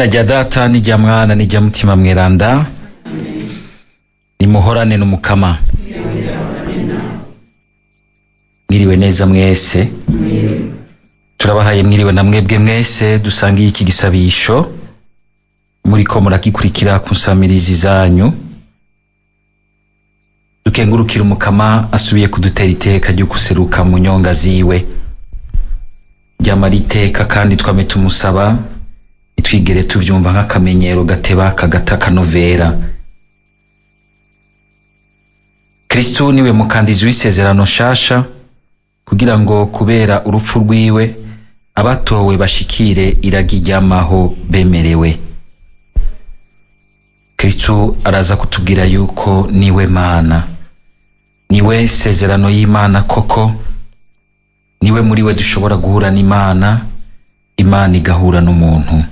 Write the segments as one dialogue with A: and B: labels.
A: Izina rya Data n'irya Mwana n'irya Mutima Mweranda, nimuhorane n'Umukama. Mwiriwe neza mwese, turabahaye mwiriwe na mwebwe mwese dusangiye iki gisabisho, muriko muragikurikira ku nsamirizi zanyu. Dukengurukira Umukama asubiye kudutera iteka ryo guseruka mu nyonga ziwe, ryamara iteka kandi twame tumusaba ntitwigere tuvyumva nk'akamenyero gateba kagata kanovera. Kristu niwe mukandizi w'isezerano nshasha, kugira ngo kubera urupfu rwiwe abatowe bashikire iragi ryamaho bemerewe. Kristu araza kutubwira yuko niwe Mana, niwe sezerano y'Imana koko, niwe muri we dushobora guhura n'Imana, Imana igahura n'umuntu.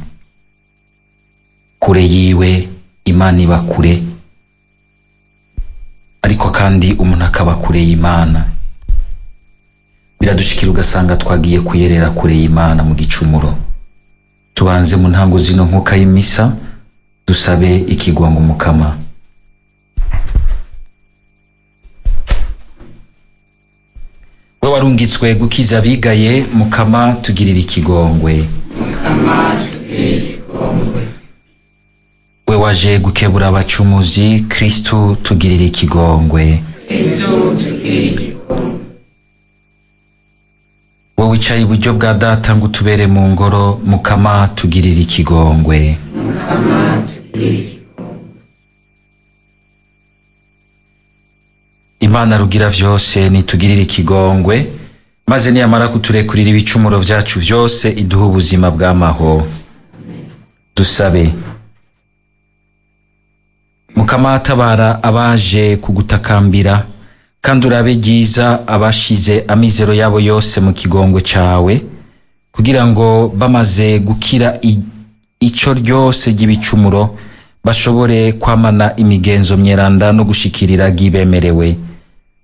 A: Kure yiwe Imana iba kure, ariko kandi umuntu akaba kure y'Imana. Biradushikira ugasanga twagiye kuyerera kure y'Imana mu gicumuro. Tubanze mu ntango zino nkuka y'imisa dusabe ikigwango Umukama. We warungitswe gukiza abigaye, Mukama tugirira ikigongwe. We waje gukebura abacumuzi, Kristu tugirira ikigongwe. We wicaye iburyo bwa Data ngo utubere mu ngoro, Mukama tugirira ikigongwe. Imana rugira vyose nitugirire ikigongwe, maze niyamara kuturekurira ibicumuro vyacu vyose iduhe ubuzima bw'amaho. Dusabe. Mukama atabara abaje kugutakambira, kandi urabe ryiza abashize amizero yabo yose mu kigongwe cawe, kugira ngo bamaze gukira ico ryose ry'ibicumuro bashobore kwamana imigenzo myeranda no gushikirira gibemerewe.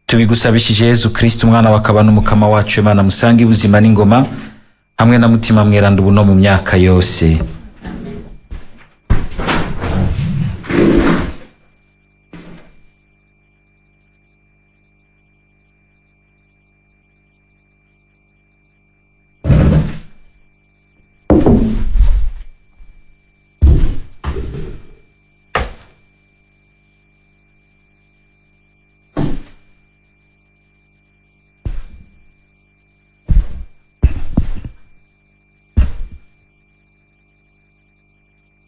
A: Tubigusabishije Yezu Kristu umwana wakaba n'Umukama wacu, Imana musange ubuzima n'ingoma hamwe na Mutima Mweranda ubu no mu myaka yose.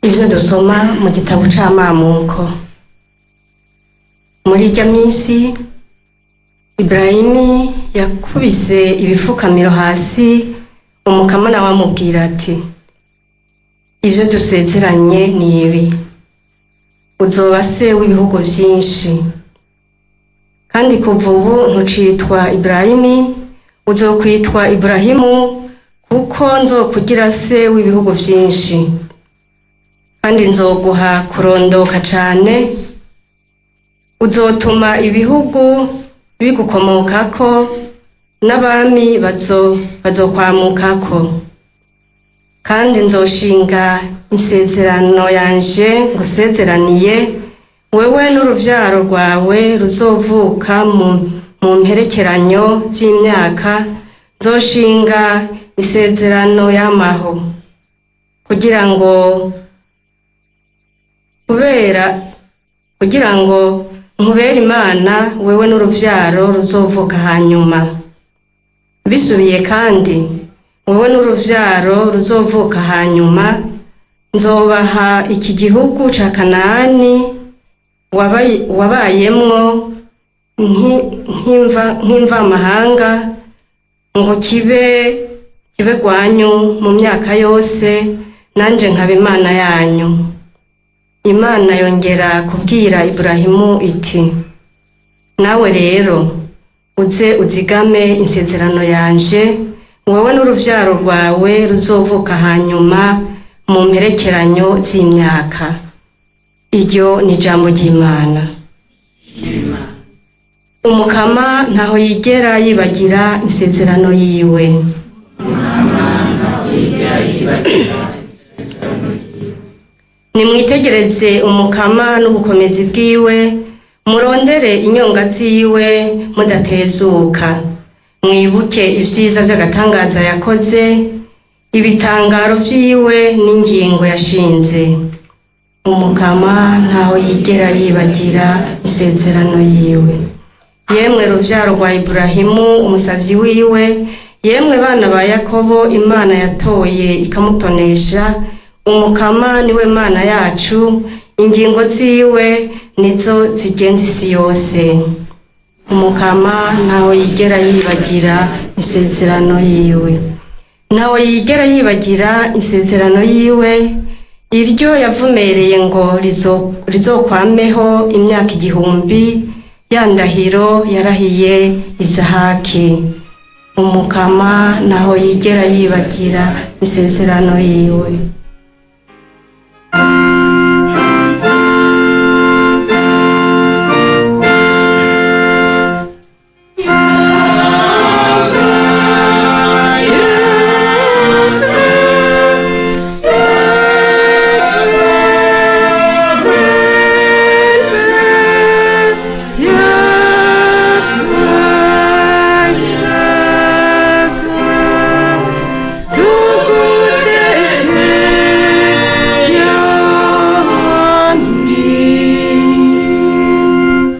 B: Ivyo dusoma mu gitabo c'amamuko. Muri irya minsi Ibrahimi yakubise ibifukamiro hasi, Umukama nawe amubwira ati: ivyo dusezeranye ni ibi, uzoba se w'ibihugu vyinshi, kandi kuva ubu ntucitwa Ibrahimi, uzokwitwa Ibrahimu, kuko nzokugira se w'ibihugu vyinshi, kandi nzoguha kurondoka cane, uzotuma ibihugu bigukomokako n'abami bazokwamukako, kandi nzoshinga isezerano yanje ngusezeraniye wewe n'uruvyaro rwawe ruzovuka mu mperekeranyo z'imyaka, nzoshinga isezerano y'amaho, kugira ngo kubera kugira ngo nkubere Imana wewe n'uruvyaro ruzovuka hanyuma. Bisubiye kandi wewe n'uruvyaro ruzovuka hanyuma, nzobaha iki gihugu ca Kanani wabayemwo nk'imvamahanga, ngo kibe gwanyu mu myaka yose, nanje nkaba Imana yanyu. Imana yongera kubwira Ibrahimu iti: nawe rero uze uzigame insezerano yanje, wowe n'uruvyaro rwawe ruzovuka hanyuma mu mperekeranyo z'imyaka. Iryo ni ijambo ry'Imana. Umukama ntaho yigera yibagira isezerano yiwe. Nimwitegereze Umukama n'ubukomezi bwiwe, murondere inyonga ziwe mudatezuka. Mwibuke ivyiza vy'agatangaza yakoze, ibitangaro vyiwe n'ingingo yashinze. Umukama ntaho yigera yibagira isezerano yiwe. Yemwe ruvyaro rwa Iburahimu umusavyi wiwe, yemwe bana ba Yakobo Imana yatoye ikamutonesha, Umukama niwe Mana yacu, ingingo ziwe nizo zigenza isi yose. Umukama ntaho yigera yibagira isezerano yiwe. Ntaho yigera yibagira isezerano yiwe, iryo yavumereye ngo rizokwameho imyaka 1000, ya ndahiro yarahiye Isahaki. Umukama ntaho yigera yibagira isezerano yiwe.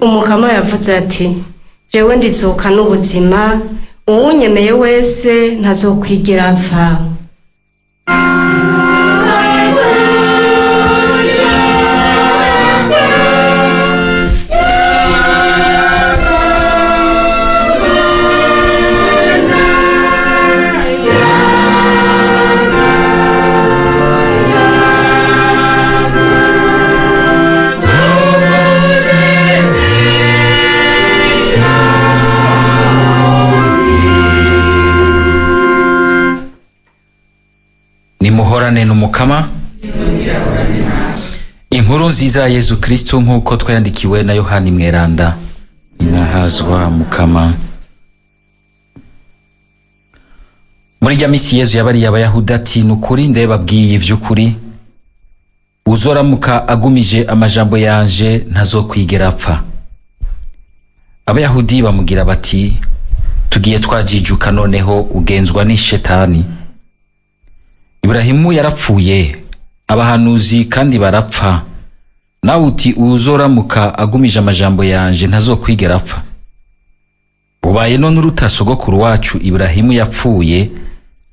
B: Umukama yavuze ati: jewe ndizuka n'ubuzima, uwunyemeye wese ntazokwigera apfa.
A: Nimuhorane n'Umukama. Inkuru nziza ya Yezu Kristo nk'uko twayandikiwe na Yohani Mweranda. Inahazwa Mukama. Muri rya misi Yezu yabariye Abayahudi ati: nukuri ndababwiye ivy'ukuri, uzoramuka agumije amajambo yanje ntazokwigera apfa. Abayahudi bamugira bati: tugiye twajijuka noneho ugenzwa n'ishetani. Iburahimu yarapfuye, abahanuzi kandi barapfa, nawe uti uzoramuka agumije amajambo yanje ntazokwigera apfa. Ubaye none uruta sogokuru wacu Iburahimu yapfuye,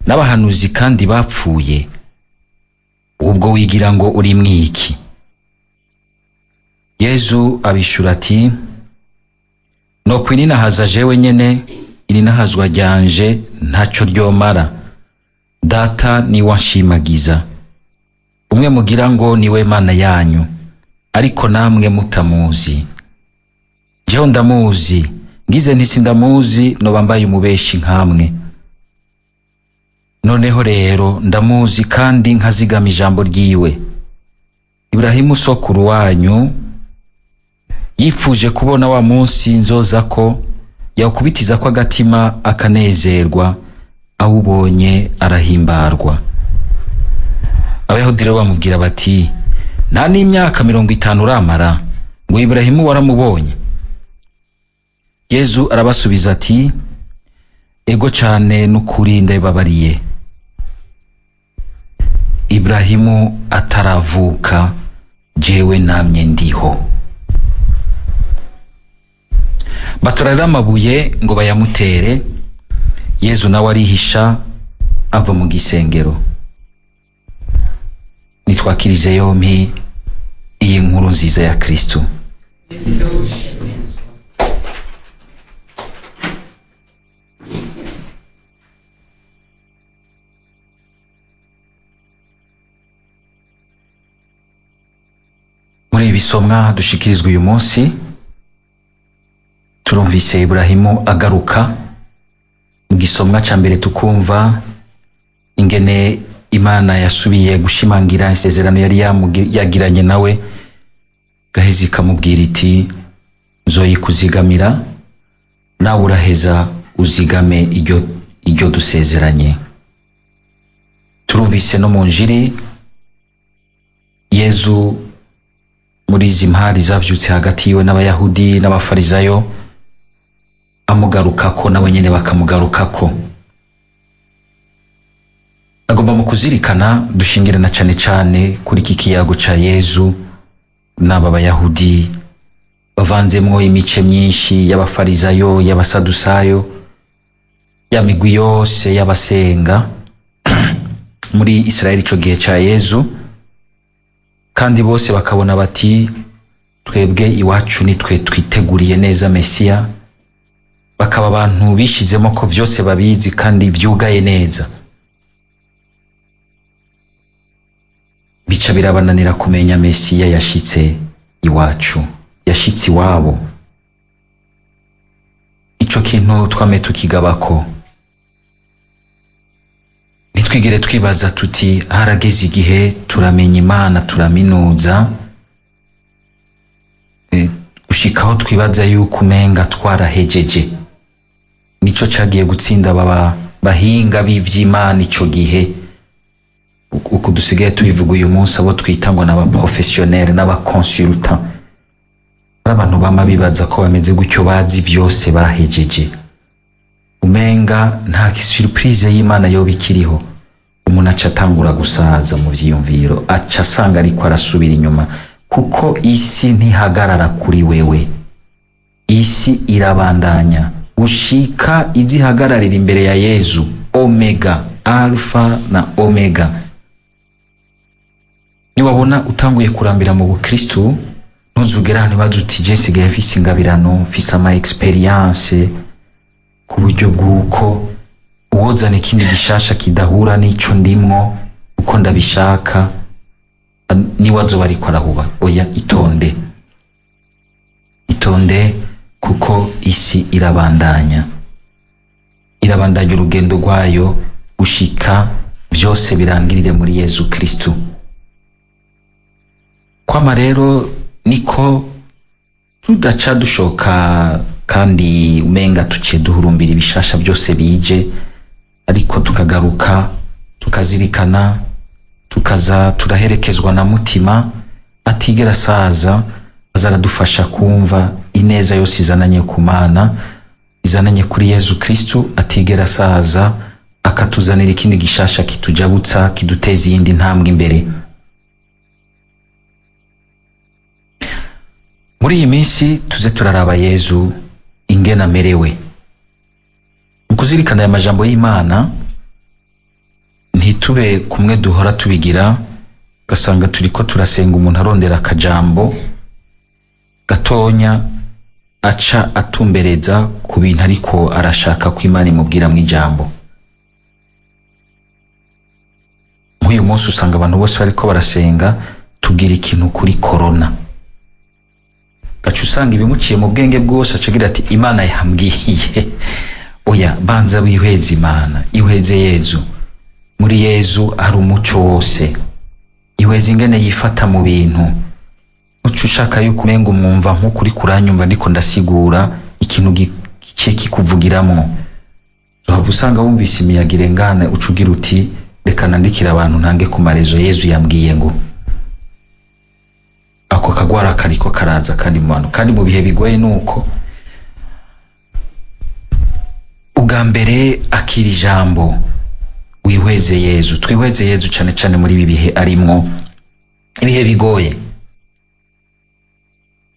A: n'abahanuzi kandi bapfuye, ubwo wigira ngo uri mwiki? Yezu abishura ati: nokwininahaza jewe nyene, ininahazwa ryanje ntaco ryomara. Data niwe anshimagiza, umwe mugira ngo niwe Mana yanyu, ariko namwe mutamuzi. Jewe ndamuzi, ngize nti sindamuzi noba mbaye umubeshi nkamwe. Noneho rero ndamuzi kandi nkazigama ijambo ryiwe. Iburahimu sokuru wanyu yifuje kubona wa munsi nzozako, yawukubitiza ko agatima akanezerwa, awubonye arahimbarwa. Abayahudi rero bamubwira bati: nta n'imyaka 50 uramara ngo Iburahimu waramubonye? Yezu arabasubiza ati: ego cane n'ukuri ndabibabariye, Iburahimu ataravuka jewe namye ndiho. Batora rero amabuye ngo bayamutere. Yezu nawe arihisha ava mu gisengero. Nitwakirize yompi iyi nkuru nziza ya Kristo. Muri ibi bisomwa dushikirizwa uyu munsi, turumvise Iburahimu agaruka. Mu gisomwa ca mbere tukumva ingene Imana yasubiye gushimangira isezerano yari yagiranye nawe, gahezi ikamubwira iti: nzoyikuzigamira, nawe uraheza uzigame iryo dusezeranye. Turumvise no mu njiri Yezu muri izi mpari zavyutse hagati yiwe n'abayahudi n'abafarizayo, amugarukako nabo nyene bakamugarukako. Agomba mu kuzirikana dushingire na cane cane kuri iki kiyago ca Yezu n'aba bayahudi bavanzemwo imice myinshi y'abafarizayo, y'abasadusayo, ya migwi yose y'abasenga muri Israeli ico gihe ca Yezu, kandi bose bakabona bati twebwe iwacu nitwe twiteguriye neza Mesiya. Bakaba abantu bishizemo ko vyose babizi kandi vyugaye neza, bica birabananira kumenya Mesiya yashitse iwacu, yashitse iwabo. Ico kintu twame tukigabako, ntitwigere twibaza tuti harageze igihe turamenya Imana turaminuza, gushikaho twibaza yuko umenga twarahejeje. Nico cagiye gutsinda aba bahinga b'ivy'Imana ico gihe, uko dusigaye tubivuga uyu munsi, abo twita ngo n'aba professionnel n'aba consultant, abantu bama bibaza ko bameze gutyo, bazi byose bahejeje, umenga nta surprise y'Imana yoba ikiriho. Umuntu aca atangura gusaza mu vyiyumviro, aca asanga ariko arasubira inyuma, kuko isi ntihagarara kuri wewe, isi irabandanya gushika izihagararira imbere ya Yezu, Omega, Alpha na Omega. Niwabona utanguye kurambira mu bukristu, ntuzugera ahantu ubaza uti je nsigaye mfise ingabirano, mfise ama experience, ku buryo bw'uko uwozana ikindi gishasha kidahura n'ico ndimwo uko ndabishaka, niwazoba ariko arahuba. Oya, itonde, itonde, kuko isi irabandanya, irabandanya urugendo rwayo gushika vyose birangirire muri Yezu Kristu. Kwama rero niko tudaca dushoka kandi umenga tuciye duhurumbira ibishasha byose bije, ariko tukagaruka tukazirikana, tukaza turaherekezwa na mutima atigera asaza, azaradufasha kumva ineza yose izananye ku Mana, izananye kuri Yezu Kristu atigera asaza, akatuzanira ikindi gishasha kitujabutsa, kiduteza iyindi ntambwe imbere. Muri iyi minsi tuze turaraba Yezu ingene amerewe. Mu kuzirikana aya majambo y'Imana, ntitube kumwe duhora tubigira, ugasanga turiko turasenga umuntu arondera akajambo gatonya aca atumbereza ku bintu ariko arashaka ko Imana imubwira mu ijambo. Nk'uyu munsi usanga abantu bose bariko barasenga tubwira ikintu kuri corona, gaca usanga ibimuciye mu bwenge bwose acagira ati Imana yambwiye. Oya, banza wihweze Imana, ihweze Yezu. Muri Yezu hari umuco wose, ihweze ingene yifata mu bintu. Uca ushaka yuko umenga umwumva nk'uko uri kuranyumva ndiko ndasigura ikintu gice kikuvugiramwo, waba usanga wumvise imiyaga irengana, uca ugira uti reka nandikire abantu ntange ku marezo, Yezu yambwiye ngo ako kagwara kariko karaza kandi mu bantu, kandi mu bihe bigoye. Nuko ubwa mbere akira ijambo, wihweze Yezu, twihweze Yezu cane cane muri ibi bihe arimwo, ibihe bigoye.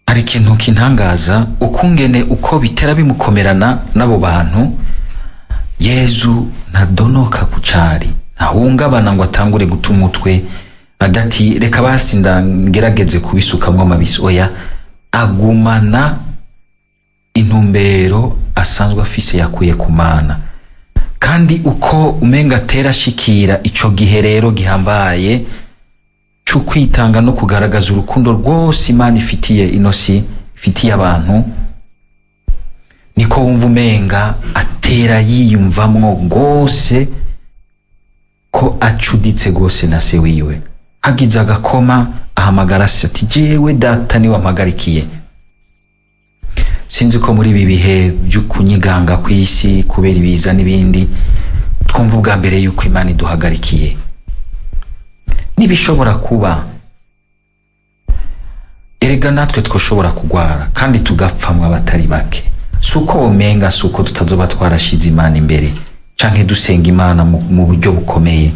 A: Hari ikintu kintangaza ukungene uko bitera bimukomerana n'abo bantu, Yezu ntadonoka kucari, ntahungabana ngo atangure guta umutwe agati reka basi ngerageze kubisukamwo amabisi. Oya, agumana intumbero asanzwe afise yakuye ku Mana, kandi uko umenga atera ashikira ico gihe rero gihambaye cyo kwitanga no kugaragaza urukundo rwose Imana ifitiye ino si, ifitiye abantu, niko wumva umenga atera yiyumvamwo rwose ko acuditse rwose na se wiwe. Hagize agakoma ahamagara se ati jewe data niwe ampagarikiye. Sinzi ko muri ibi bihe by'ukunyiganga kw'isi kubera ibiza n'ibindi, twumva ubwa mbere yuko Imana iduhagarikiye. Nibishobora kuba Erega natwe twoshobora kugwara kandi tugapfamwa abatari bake. Si uko womenga, si uko tutazoba twarashize Imana imbere canke dusenga Imana mu buryo bukomeye.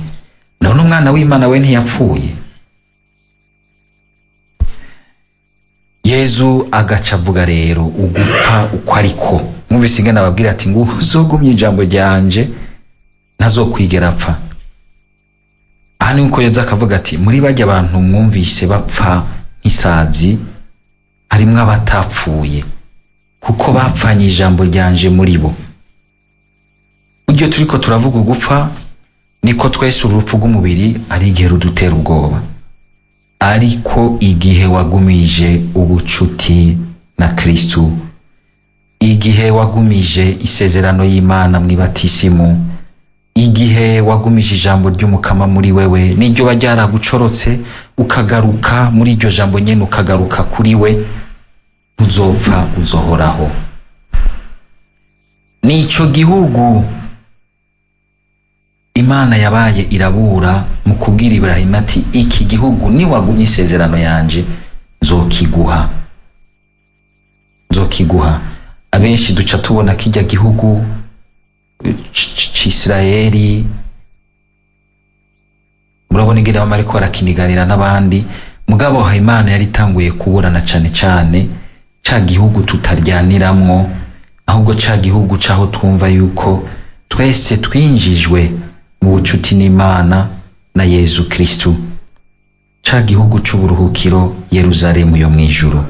A: None umwana w'Imana we ntiyapfuye? Yezu agaca avuga rero ugupfa uko ariko. Mwumvise ingene ababwira ati ngo uzogumye ijambo ryanje ntazokwigera apfa. Aha ni uko Yezu akavuga ati muri barya abantu mwumvise bapfa nk'isazi harimwo abatapfuye kuko bapfanye ijambo ryanje muri bo. Buryo turiko turavuga ugupfa, niko twese urupfu rw'umubiri ari igihe rudutera ubwoba, ariko igihe wagumije ubucuti na Kristu, igihe wagumije isezerano y'Imana mw'ibatisimu, igihe wagumije ijambo ry'Umukama muri wewe, n'iryo ba ryaragucorotse ukagaruka muri iryo jambo nyene, ukagaruka kuri we, ntuzopfa, uzohoraho. Nico gihugu Imana yabaye irabura mu kubwira Ibrahimu ati iki gihugu niwagumye isezerano yanje nzokiguha, nzokiguha. Abenshi duca tubona kijya gihugu c'Isirayeli, murabona ingene bama ariko barakiniganira n'abandi, mugabo Imana yari itanguye kuburana cane cane ca gihugu tutaryaniramwo, ahubwo ca gihugu caho twumva yuko twese twinjijwe mu bucuti n'Imana na Yezu Kristu, ca gihugu c'uburuhukiro Yeruzalemu yo mw'ijuru.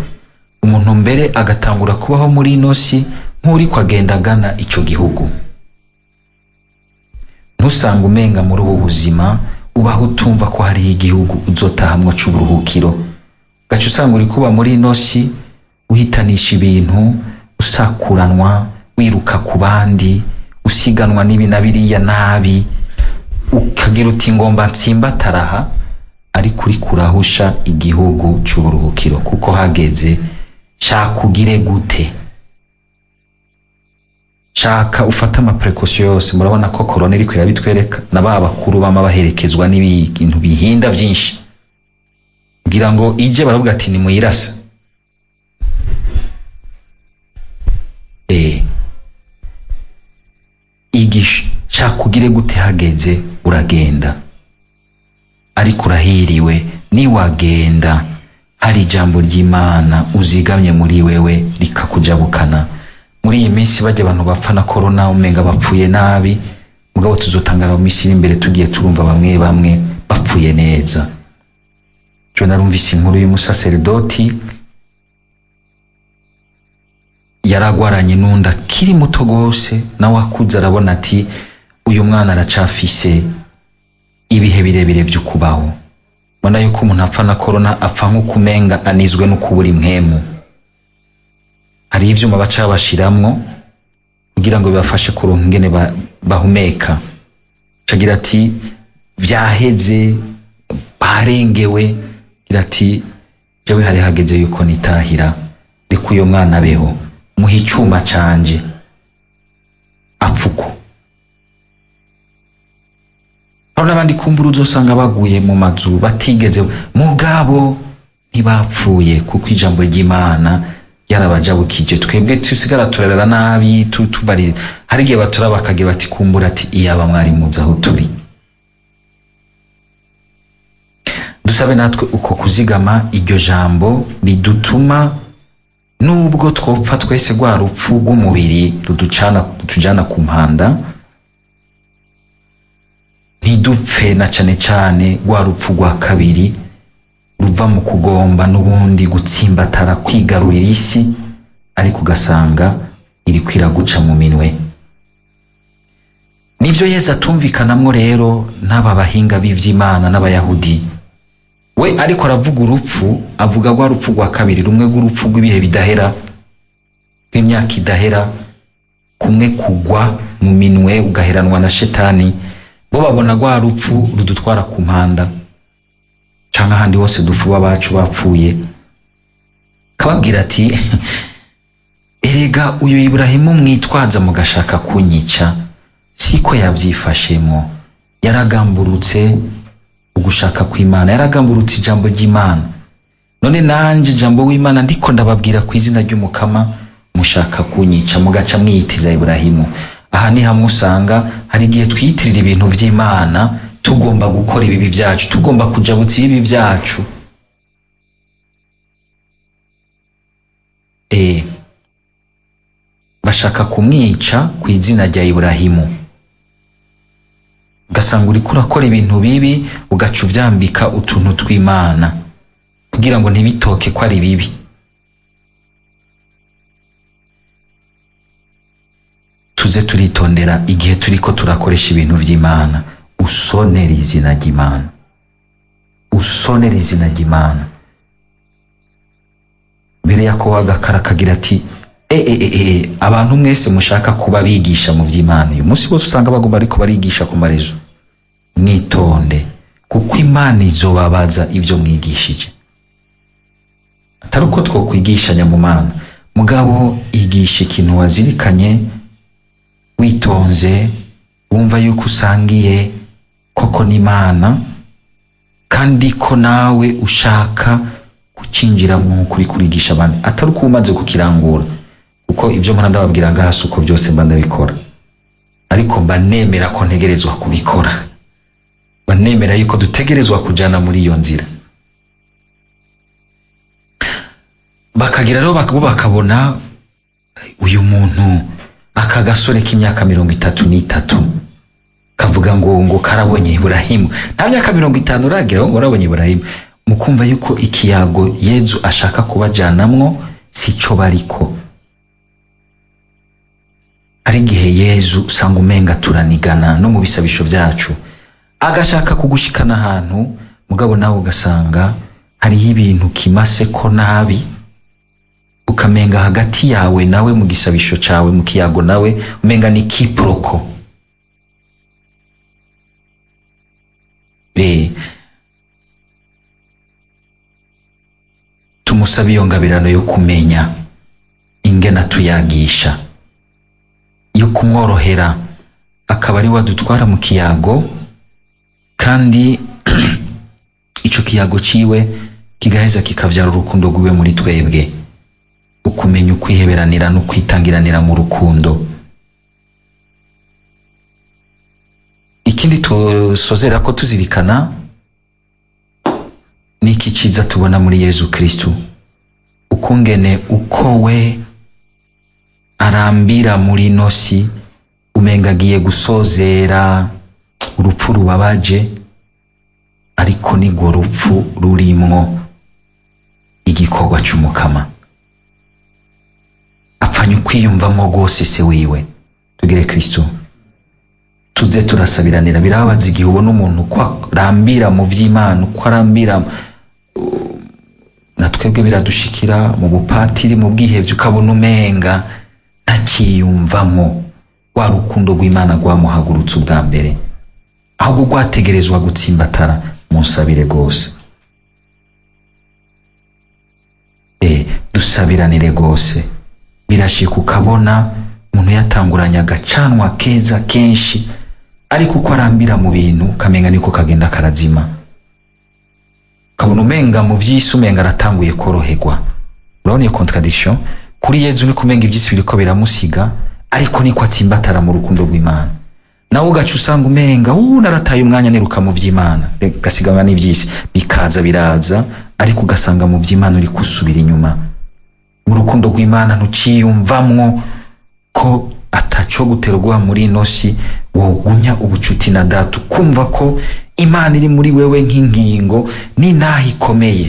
A: Umuntu mbere agatangura kubaho muri ino si nk'uriko agenda agana ico gihugu. Ntusanga umenga muri ubu buzima ubaho utumva ko hariho igihugu uzotahamwo c'uburuhukiro, ugaca usanga uri kuba muri ino si uhitanisha ibintu, usakuranwa, wiruka ku bandi, usiganwa n'ibi na biriya nabi, ukagira uti ngomba nsimbataraha, ariko uriko urahusha igihugu c'uburuhukiro, kuko hageze cakugire gute? Shaka ufate amaprekosiyo yose. Murabona ko korona iriko irabitwereka, na ba bakuru bama baherekezwa n'ibintu bihinda vyinshi kugira ngo ije, baravuga ati nimuyirasa. Igisha cakugire gute hageze uragenda, ariko urahiriwe niwagenda hari ijambo ry'Imana uzigamye muri wewe rikakujabukana. Muri iyi minsi bajya abantu bapfa na korona umenga bapfuye nabi, mugabo tuzotangara mu minsi iri imbere tugiye turumva bamwe bamwe bapfuye neza. Jo narumvise inkuru y'umusaserdoti yaragwaranye n'undi akiri muto gose, nawe akuze arabona ati uyu mwana aracafise ibihe birebire vyo kubaho. Mbona yuko umuntu apfa na korona apfa nk'ukumenga anizwe no kubura impwemu. Hari ivyuma baca bashiramwo kugira ngo bibafashe kuronka ingene bahumeka. Cagira ati vyaheze, barengewe, gira ati jewe hari hageze yuko nitahira, reka uyo mwana abeho, muhe icuma canje apfuko. Hari n'abandi kumbura uzosanga baguye mu mazu batigeze, mugabo ntibapfuye kuko ijambo ry'Imana yarabajabukije. Twebwe tusigara turarera nabi, tubarira. Hari igihe batura bakagira bati kumbura ati iyaba mwari muzi aho turi. Dusabe natwe uko kuzigama iryo jambo ridutuma nubwo twopfa twese rwa rupfu rw'umubiri rutujana ku mpanda, ntidupfe na cane cane rwa rupfu rwa kabiri ruva mu kugomba n'ubundi gutsimbatara kwigarurira isi, ariko ugasanga iriko iraguca mu minwe. Nivyo Yezu atumvikanamwo rero n'aba bahinga b'ivy'Imana n'Abayahudi. We ariko aravuga urupfu, avuga rwa rupfu rwa kabiri, rumwe rw'urupfu rw'ibihe bidahera, rw'imyaka idahera, kumwe kugwa mu minwe ugaheranwa na shetani. Bo babona rwa rupfu rudutwara ku mpanda canke ahandi hose dupfuba abacu bapfuye. Kababwira ati erega uyu Ibrahimu mwitwaza mugashaka kunyica siko yavyifashemwo, yaragamburutse ugushaka kw'Imana, yaragamburutse ijambo ry'Imana. None nanje jambo w'Imana ndiko ndababwira ku izina ry'Umukama, mushaka kunyica, mugaca mwiyitirira Iburahimu. Aha ni hamwe usanga hari igihe twiyitirira ibintu vy'Imana, tugomba gukora ibibi vyacu, tugomba kujabutsa ibibi vyacu. Bashaka kumwica ku izina rya Iburahimu. Ugasanga uriko urakora ibintu bibi, ugaca uvyambika utuntu tw'Imana kugira ngo ntibitoke ko ari bibi. Tuze turitondera igihe turiko turakoresha ibintu vy'Imana. Usonera izina ry'Imana, usonera izina ry'Imana. Mbere Yakobo agakara akagira ati abantu mwese mushaka kuba bigisha mu vy'Imana, uyu munsi bose usanga bagomba ariko barigisha ku marezo, mwitonde kuko Imana izobabaza ivyo mwigishije. Atari uko twokwigishanya mu Mana, mugabo igisha ikintu wazirikanye witonze, wumva yuko usangiye koko n'Imana, kandi ko nawe ushaka kucinjira mu kuri kurigisha abandi, atari uko umaze kukirangura. Kuko ibyo mpora ndababwira ngaha si uko byose mba ndabikora, ariko mba nemera ko ntegerezwa kubikora, mba nemera yuko dutegerezwa kujana muri iyo nzira. Bakagira rero bo bakabona uyu muntu aka gasore k'imyaka 33 kavuga ngo karabonye Iburahimu, nta myaka 50 uragira ngo urabonye Iburahimu. Mukumva yuko ikiyago Yezu ashaka kubajanamwo sico bariko. Ari igihe Yezu usanga umenga turanigana no mu bisabisho vyacu, agashaka kugushikana ahantu, mugabo nawe ugasanga hariho ibintu kimase ko nabi, ukamenga hagati yawe nawe mu gisabisho cawe, mu kiyago nawe umenga ni kiproko. Tumusabe iyo ngabirano yo kumenya ingena tuyagisha, yo kumworohera, akaba ari wadutwara mu kiyago, kandi ico kiyago ciwe kigaheza kikavyara urukundo rwiwe muri twebwe, ukumenya ukwiheberanira no kwitangiranira mu rukundo. Ikindi tusozera ko tuzirikana ni iki ciza tubona muri Yezu Kristu, ukungene uko we arambira muri nosi, umenga agiye gusozera urupfu rubabaje, ariko nigwo rupfu rurimwo igikorwa c'Umukama. Apfanye ukwiyumvamwo rwose se wiwe. Tugire Kristu, tuze turasabiranira. Birababaza igihe ubona umuntu uko arambira mu vy'Imana, uko arambira, na twebwe biradushikira mu bupatiri, mu bwihevye, ukabona umenga ntakiyumvamwo wa rukundo rw'Imana rwamuhagurutse ubwa mbere, ahubwo rwategerezwa gutsimbatara. Munsabire rwose, dusabiranire rwose. Birashika ukabona umuntu yatanguranye agacanwa keza kenshi, ariko uko arambira mu bintu kamenga niko kagenda karazima, ukabona umenga mu vy'isi umenga aratanguye koroherwa. Urabona iyo contradiction kuri Yezu, ni kumenga ivy'isi biriko biramusiga, ariko niko atsimbatara mu rukundo rw'Imana. Nawe ugaca usanga umenga narataye umwanya niruka mu vy'Imana, gasiganwa n'ivy'isi, bikaza biraza, ariko ugasanga mu vy'Imana uri kusubira inyuma. Mu rukundo rw'Imana ntuciyumvamwo ko ataco guterwa muri ino si, wogumya ubucuti na Data, ukumva ko Imana iri muri wewe nk'ingingo n'inaha ikomeye.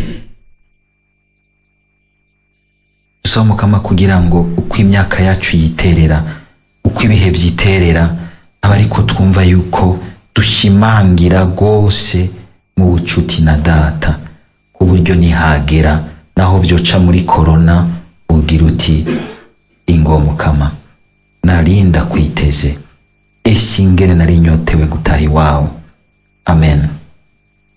A: Dusaba Mukama kugira ngo uko imyaka yacu yiterera, uko ibihe vyiterera, aba ariko twumva yuko dushimangira rwose mu bucuti na Data, ku buryo nihagera naho vyoca muri korona, ugira uti ingo Mukama narinda kwiteze, ese ingene nari nyotewe gutaha iwawe. Amen.